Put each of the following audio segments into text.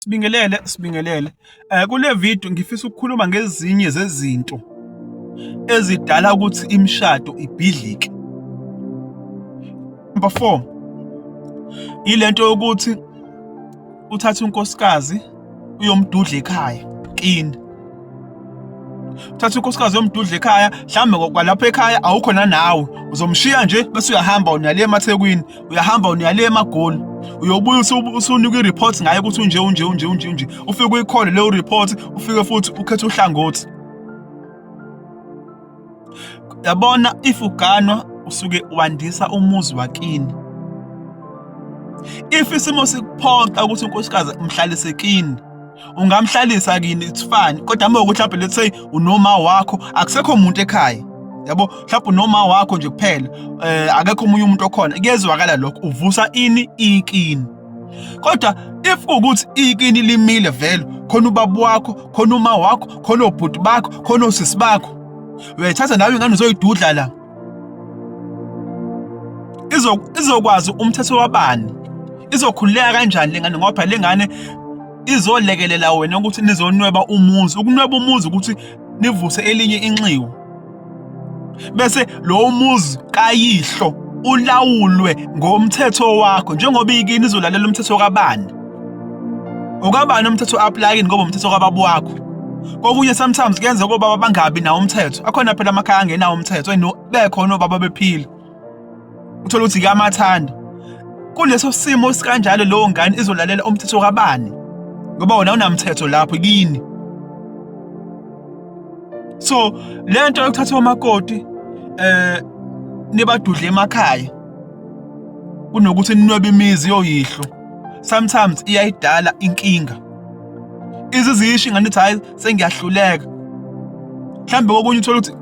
Sibingelele, sibingelele. Kule video ngifisa ukukhuluma ngezinye zezinto ezidala ukuthi imishado ibhidlike. Number 4. Ilento yokuthi uthathe unkosikazi uyomdudla ekhaya kini. Uthatha unkosikazi uyomdudla ekhaya, mhlawumbe kwalapho ekhaya awukho nanawe, uzomshiya nje bese uyahamba unale emaThekwini. Uyahamba uniyale emagoli, uyobuya usunika i-report ngaye ukuthi unje unje unje unje unje, ufike uyikhole leyo report, ufike futhi ukhethe uhlangothi. Yabona, if uganwa usuke wandisa umuzi wakini. If isimo sikuphoqa ukuthi unkosikazi umhlalise kini, ungamhlalisa kini, it's fine. Kodwa uma ukuthi mhlawumbe, let's say, unoma wakho, akusekho umuntu ekhaya, yabo, mhlawumbe unoma wakho nje kuphela, akekho omunye umuntu okhona, kuyezwakala lokho, uvusa ini ikini. Kodwa if kuwukuthi ikini limile vele, khona ubaba wakho, khona uma wakho, khona obhuti bakho, khona osisi bakho, uyayithatha nawe ingane uzoyidudla la, izokwazi umthetho wabani? Izokhululeka kanjani lengane? Ngoba lengane izolekelela wena ukuthi nizonweba umuzi, ukunweba umuzi ukuthi nivuse elinye inxiwa, bese lowo muzi kayihlo ulawulwe ngomthetho wakho. Njengoba ikini izolalela umthetho kabani? Ukabani umthetho apply ngoba umthetho kababa wakho? Kokunye sometimes kuyenzeka obaba bangabi nawo umthetho. Akhona phela amakhaya angenawo umthetho, bekhona obaba bephila, uthola ukuthi kuyamathanda. Kuleso simo sikanjalo, leyo ngane izolalela umthetho kabani, ngoba wona unamthetho lapho kini? So lento yokuthatha omakoti nibadudle emakhaya kunokuthi ninwebe imizi yoyihlo, sometimes iyayidala inkinga. Izizisho ingane ithi, "Hayi, sengiyahluleka." Mhlawumbe kokunye uthola ukuthi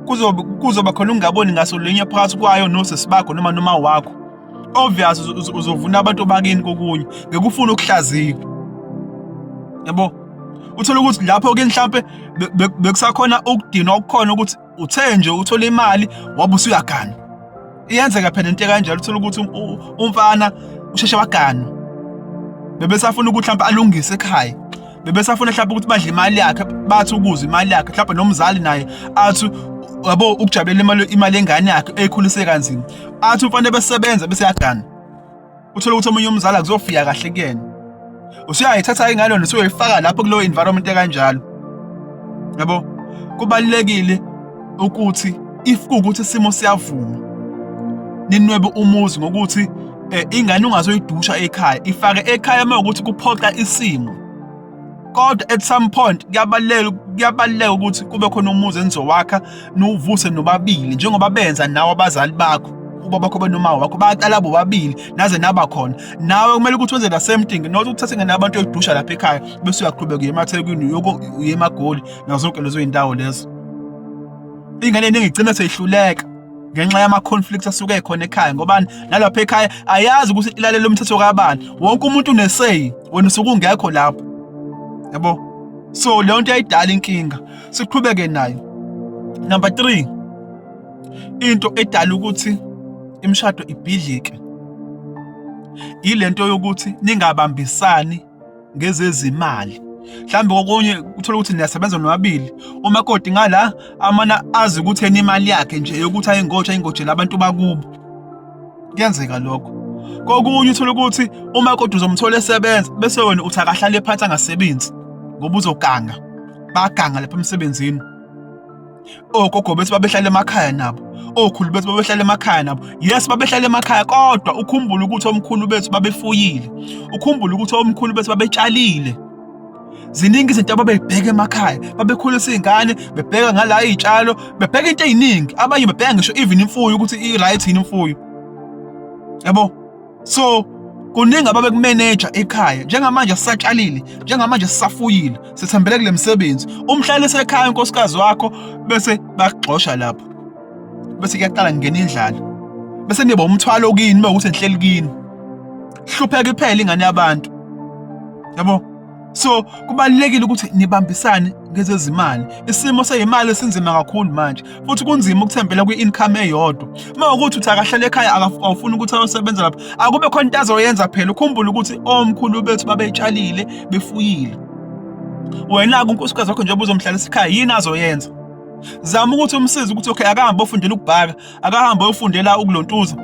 kuzoba khona ukungaboni ngaso linye phakathi kwayo nosisi bakho noma wakho. Obvious uzovuna abantu bakini, kokunye ngeke ufune ukuhlaziya, yabo. Uthola ukuthi lapho ke mhlambe bekusakhona ukudinwa okukhona ukuthi uthe nje uthola imali wabe usuyagana. Iyenzeka phela into ekanjalo, uthola ukuthi umfana usheshe wagana, bebesafuna ukuthi mhlawumbe alungise ekhaya, bebesafuna mhlawumbe ukuthi badle imali yakhe, bathi ukuzwa imali yakhe, mhlawumbe nomzali naye athi, yabo, ukujabulela imali yengane yakhe eyikhulise kanzima. Athi umfana besebenza bese yagana, uthola ukuthi omunye umzali akuzofika kahle kuyena, usuyayithatha ingane wena usuyoyifaka lapho kuleyo environment ekanjalo, yabo. Kubalulekile ukuthi if kuwukuthi isimo siyavuma, ninwebe umuzi ngokuthi ingane ungazoyidusha ekhaya, ifake ekhaya uma ukuthi kuphoqa isimo. Kodwa at some point kuyabaluleka ukuthi kube khona umuzi enizowakha, niwuvuse nobabili, njengoba benza nawe abazali bakho, ubaba bakho benoma wakho, baqala bobabili naze naba khona. Nawe kumele ukuthi wenze the same thing, not ukuthatha ingane yabantu oyidusha lapha ekhaya bese uyaqhubeka uye emaThekwini, uyoko uye emaGoli, nazo zonke lezo zindawo lezo. Ingane eningi igcina seyihluleka ngenxa yama-conflicts asuke ekhona ekhaya, ngoba nalapha ekhaya ayazi ukuthi ilalela umthetho kabani, wonke umuntu une-say, wena usuke ungekho lapho, yabo. So leyo nto iyayidala inkinga. Siqhubeke nayo. Number 3, into edala ukuthi imishado ibhidlike, ilento yokuthi ningabambisani ngezezimali. Mhlawumbe kokunye uthola ukuthi niyasebenza nobabili, umakoti ngala amana azi ukuthi ena imali yakhe nje yokuthi ayingotsha ayingojela abantu bakubo. Kuyenzeka lokho. Kokunye uthola ukuthi umakoti uzomthola esebenza, bese wena uthi akahlale phansi angasebenzi ngoba uzoganga, baganga lapha emsebenzini. Ogogo bethu babehlala emakhaya nabo, okhulu bethu babehlala emakhaya nabo. Yes, babehlala emakhaya, kodwa ukhumbule ukuthi omkhulu bethu babefuyile, ukhumbule ukuthi omkhulu bethu babetshalile. Ziningi izinto ababeyibheka emakhaya, babekhulisa iy'ngane, bebheka ngala iy'tshalo, bebheka into ey'ningi, abanye bebheka ngisho even imfuyo ukuthi i-right yini imfuyo, yabo. So kuningi ababekumeneja ekhaya. Njengamanje sisatshalile, njengamanje sisafuyile, sithembele kule misebenzi. Umhlalise ekhaya unkosikazi wakho, bese bakugxosha lapho, bese kuyaqala kungena indlala, bese niba umthwalo kini uma ukuthi nihleli kini. Hlupheka iphela ingane yabantu, yabo. So kubalulekile ukuthi nibambisane ngezezimali. Isimo seyimali sinzima kakhulu manje futhi kunzima ukuthembela kwi-income eyodwa. Uma ukuthi uthi akahlale ekhaya, awufuni ukuthi ayosebenza lapha, akube khona into azoyenza phela. Ukhumbule ukuthi omkhulu bethu babetshalile, befuyile. Wena-ke unkosikazi wakho njengoba uzomhlalisa ekhaya, yini azoyenza? Zama ukuthi umsize ukuthi okay, akahambe ofundela ukubhaka, akahambe oyofundela ukulontuza,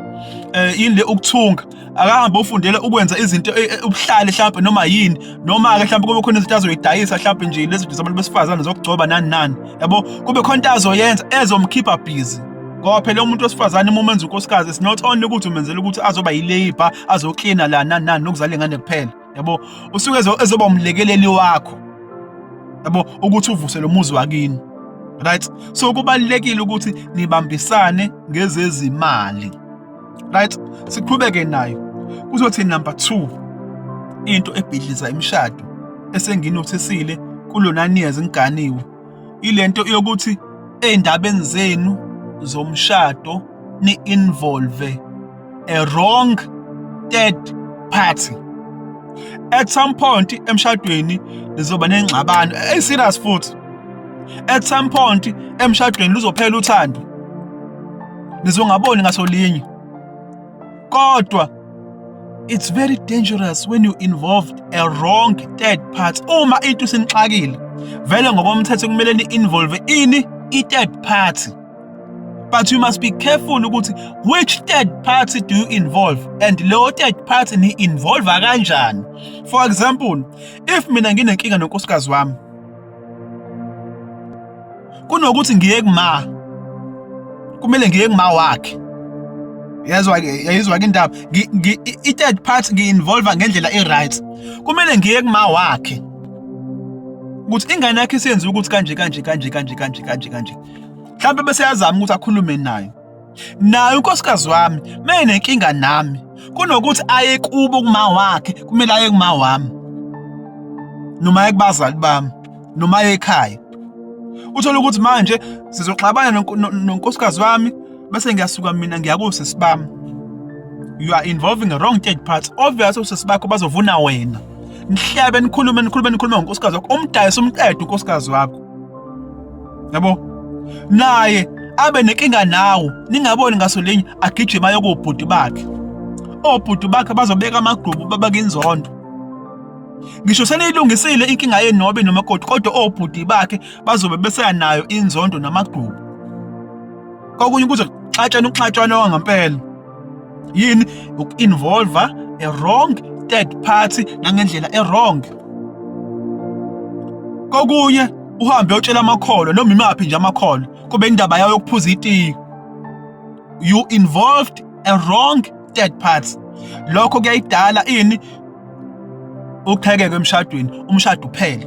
yini le, ukuthunga, akahambe ofundela ukwenza izinto, ubuhlali mhlawumbe noma yini, noma-ke mhlawumbe kube khona izinto azoyidayisa mhlawumbe nje lezi zinto zabantu besifazane zokugcoba nani nani, yabo, kube khona into azoyenza ezomkhipha busy. Ngoba phela umuntu wesifazane uma umenza unkosikazi, it's not only ukuthi umenzela ukuthi azoba yi-labour, azoklina la nani nani nokuzala ingane kuphela, yabo, usuke ezoba umlekeleli wakho, yabo, ukuthi uvuse lo muzi wakini, right? So kubalulekile ukuthi nibambisane ngezezimali, right? Siqhubeke nayo. Kuzothi number 2, into ebhidliza imishado esenginothisile kulona 9 years ngiganiwe, ilento yokuthi ey'ndabeni zenu zomshado ni-involve a wrong third party. At some point emshadweni nizoba nengxabano ey-serious, futhi at some point emshadweni luzophela uthando, nizongaboni ngasolinye. Kodwa it's very dangerous when you involved a wrong third party. Uma into isinixakile vele, ngokomthetho kumele ni-involve ini? I-third party. But you must be careful ukuthi which third party do you involve and leyo third party ni-involve kanjani. For example, if mina nginenkinga nonkosikazi wami, kunokuthi ngiye kuma, kumele ngiye kuma wakhe. Yezwa ke, yayizwa ke indaba. I-third party ngi-involve ngendlela e-right. Kumele ngiye kuma wakhe ukuthi ingane yakhe isenze ukuthi kanje kanje kanje kanje kanje kanje kanje, mhlawumbe bese yazama ukuthi akhulume nayo. Naye unkosikazi wami menenkinga nami, kunokuthi aye kubo kuma wakhe, kumele aye kuma wami noma aye kubazali bami noma aye ekhaya. Uthola ukuthi manje sizoxabana nonkosikazi wami, bese ngiyasuka mina ngiya kusisi bami. You are involving a wrong third party. Obviously usisi bakho bazovuna wena, nihlebe, nikhulume, nikhulume, nikhulume ngonkosikazi wakho, umdayise, umqede unkosikazi wakho, yabo, naye abe nenkinga nawo, ningaboni ngaso linye, agijima ayokobhuti bakhe. Obhuti bakhe bazobeka amagqubu, babeka inzondo. Ngisho seniyilungisile inkinga yenu nobe nomakoti, kodwa obhuti bakhe bazobe beseyanayo inzondo namagqubu. Kokunye kuze kuxatshana, ukuxatshana kwangempela. Yini? Uku-involve a wrong third party nangendlela e-wrong. Kokunye uhambe uyotshela amakholwa noma imaphi nje amakholwa, kube indaba yayo yokuphuza itiye. You involved a wrong third party. Lokho kuyayidala ini? Uqhekeke emshadweni, umshado uphele,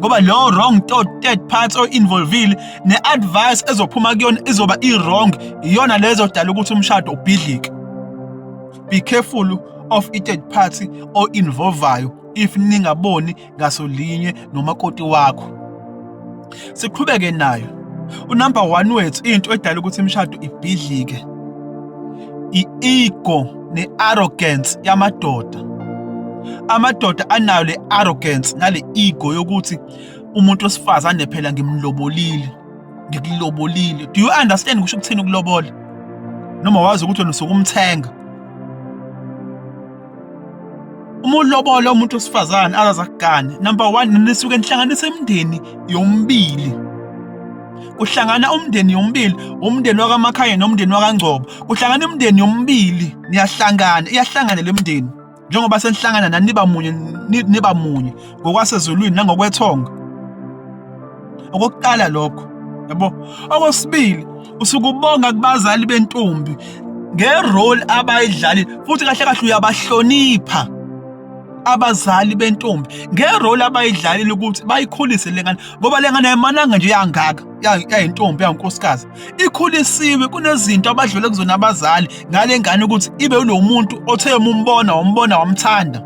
ngoba lo wrong third party o-involvile ne-advice ezophuma kuyona izoba i-wrong, iyona lezodala ukuthi umshado ubhidlike. Be careful of i-third party o-involvayo if ningaboni ngasolinye nomakoti wakho. Siqhubeke nayo unumber 1 wethu, into edala ukuthi imishado ibhidlike, i-ego ne-arrogance yamadoda. Amadoda anayo le arrogance nale ego yokuthi umuntu wesifazane phela ngimlobolile, ngikulobolile. Do you understand kusho ukuthini ukulobola? Noma wazi ukuthi wena usuke umthenga? Uma ulobola umuntu wesifazane azaze akugane, number 1, nisuke nihlanganisa imindeni yombili. Kuhlangana umndeni yombili, umndeni wakwaMakhanya nomndeni wakaNgcobo, kuhlangana imindeni yombili, niyahlangana, iyahlangana le mndeni. Njengoba senihlangana nani niba munye, niba munye ngokwasezulwini nangokwethonga. Okokuqala lokho, yabo. Okwesibili, usuke ubonga kubazali bentombi ngerole abayidlalile, futhi kahle kahle uyabahlonipha abazali bentombi ngerole abayidlalile ukuthi bayikhulise le ngane, ngoba le ngane ayimananga nje yangaka yayintombi, yankosikazi, ikhulisiwe. Kunezinto abadlule kuzona abazali ngale ngane ukuthi ibe ulo muntu othe umbona, wambona, wamthanda.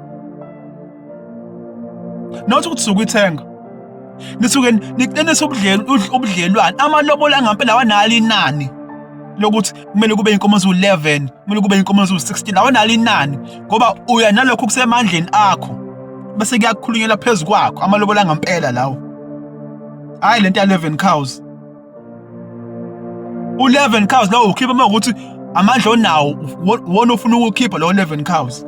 Not ukuthi sukuyithenga, nisuke niqinise ubudlelwane. Amalobolo angampela awanalo inani lokuthi kumele kube inkomo eziwu-11, kumele kube inkomo eziwu-16, awanalo inani, ngoba uya nalokho kusemandleni akho. Bese kuyakhulunyelwa phezu kwakho amalobolo angempela lawo. Hayi lento ya 11 cows. U11 cows lawo ukhipha uma ukuthi amandla onawo wona ufuna ukukhipha lo 11 cows.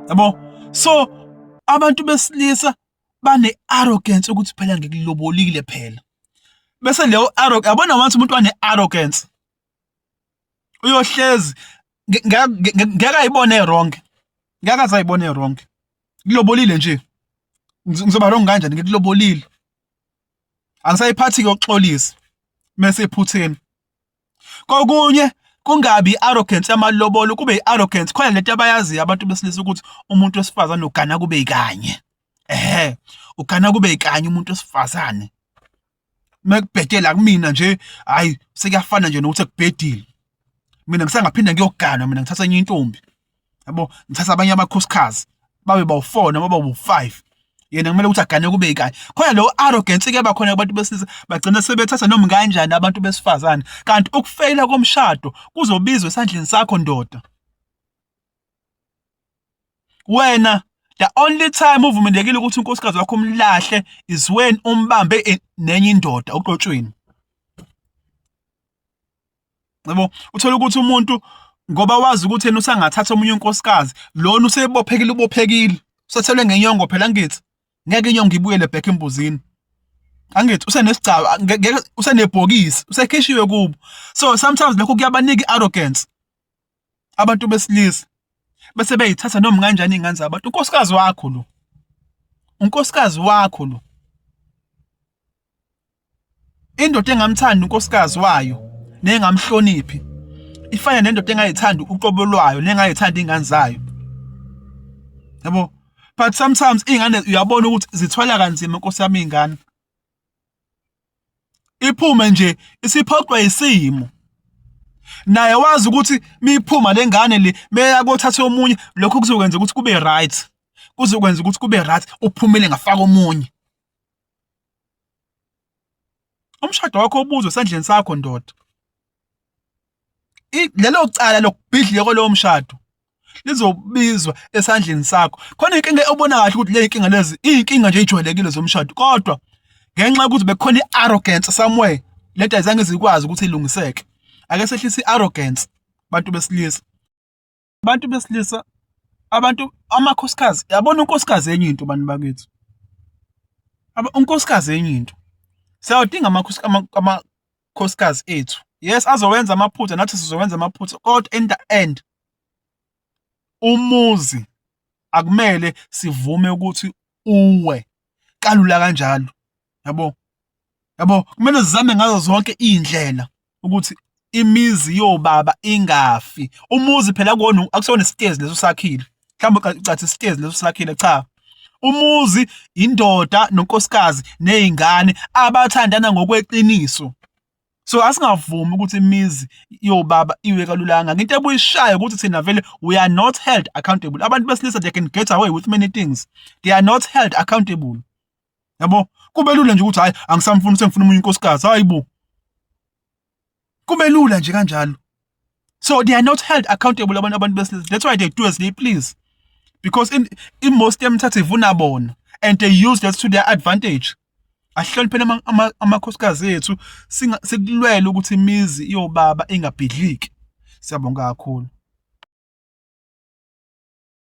Yabo? So abantu besilisa bane arrogance ukuthi phela ngikulobolile phela. Bese leyo arrogance, yabona once umuntu wane arrogance uyohlezi ngeke ayibone wrong, ngeke aze ayibone wrong. Kulobolile nje, ngizoba wrong kanjani? Ngikulobolile, angisayiphathi yokuxolisa mase ephutheni. Kokunye kungabi i-arrogance yamalobolo, kube i-arrogance khona lento abayaziyo abantu besilisa ukuthi umuntu wesifazane ugana kube kanye, ehhe, ugana kube kanye umuntu wesifazane. Mekubhedela kumina nje, hayi, sekuyafana nje nokuthi ekubhedile. Mina ngisangaphinda ngiyoganwa, mina ngithatha enye intombi, yabo, ngithatha abanye amakhosikazi babe bawu-4 noma bawu 5. Yena kumele ukuthi agane kube kanye. Khona lo arrogance ke bakhona abantu besilisa, bagcina sebethatha noma kanjani abantu besifazane, kanti ukufeyila komshado kuzobizwa esandleni sakho, ndoda. Wena, the only time uvumelekile ukuthi unkosikazi wakho umlahle is when umbambe nenye indoda uqotshweni, yabo. Uthola ukuthi umuntu ngoba wazi ukuthi yena usangathatha omunye unkosikazi, lona usebophekile, ubophekile, usethelwe ngenyongo phela. Angithi ngeke inyongo ibuyele back embuzini? Angithi usenesigcaba, ngeke, usenebhokisi, usekhishiwe kubo. So sometimes lokho kuyabanika i-arrogance abantu besilisa, bese beyithatha noma kanjani iy'ngane zabantu. Unkosikazi wakho lo, unkosikazi wakho lo. Indoda engamthandi unkosikazi wayo nengamhloniphi ifana nendoda engayithandi uqobo lwayo nengayithandi iy'ngane zayo, yabo. But sometimes iy'ngane uyabona ukuthi zithwala kanzima, nkosi yami, iy'ngane iphume nje isiphoqwa isimo. Naye wazi ukuthi miphuma lengane le meya kothatha omunye, lokho kuzokwenza ukuthi kube right, kuzokwenza ukuthi kube right, uphumile ngafaka omunye. Umshado wakho ubuzwe esandleni sakho, ndoda. Lelo cala lokubhidlika kwalowo mshado lizobizwa esandleni sakho. Khona inkinga obona kahle ukuthi le inkinga lezi iy'nkinga nje ejwayelekile zomshado, kodwa ngenxa yokuthi bekukhona i-arrogance somewhere, lento ayizange zikwazi ukuthi ilungiseke. Ake sehlise i-arrogance, bantu besilisa, abantu besilisa, abantu, amakhosikazi. Yabona, unkosikazi enye into, bantu bakithi, unkosikazi enye into. Siyawadinga amakhosikazi ethu. Yes, azowenza amaphutha, nathi sizowenza amaphutha, kodwa in the end umuzi akumele sivume ukuthi uwe kalula kanjalo, yabo, yabo. Kumele sizame ngazo zonke iy'ndlela ukuthi imizi yobaba ingafi. Umuzi phela kuwona akusona isitezi leso sakhile, mhlawumbe ucathi isitezi leso sakhile. Cha, umuzi indoda nonkosikazi nezingane abathandana ngokweqiniso. So asingavumi ukuthi imizi yobaba iwe kalula kangaka. Into ebuyishayo ukuthi thina vele we are not held accountable. Abantu besilisa, they can get away with many things, they are not held accountable, yabo. Kube lula nje ukuthi, "Hayi, angisamfuni, sengifuna omunye unkosikazi." Hayi bo, kube lula nje kanjalo. So they are not held accountable abantu besilisa. That's why they do as they please, because in most yemithetho ivuna bona and they use that to their advantage. Ahlonipheni amakhosikazi ethu, sikulwele ukuthi imizi yobaba ingabhidliki. Siyabonga kakhulu.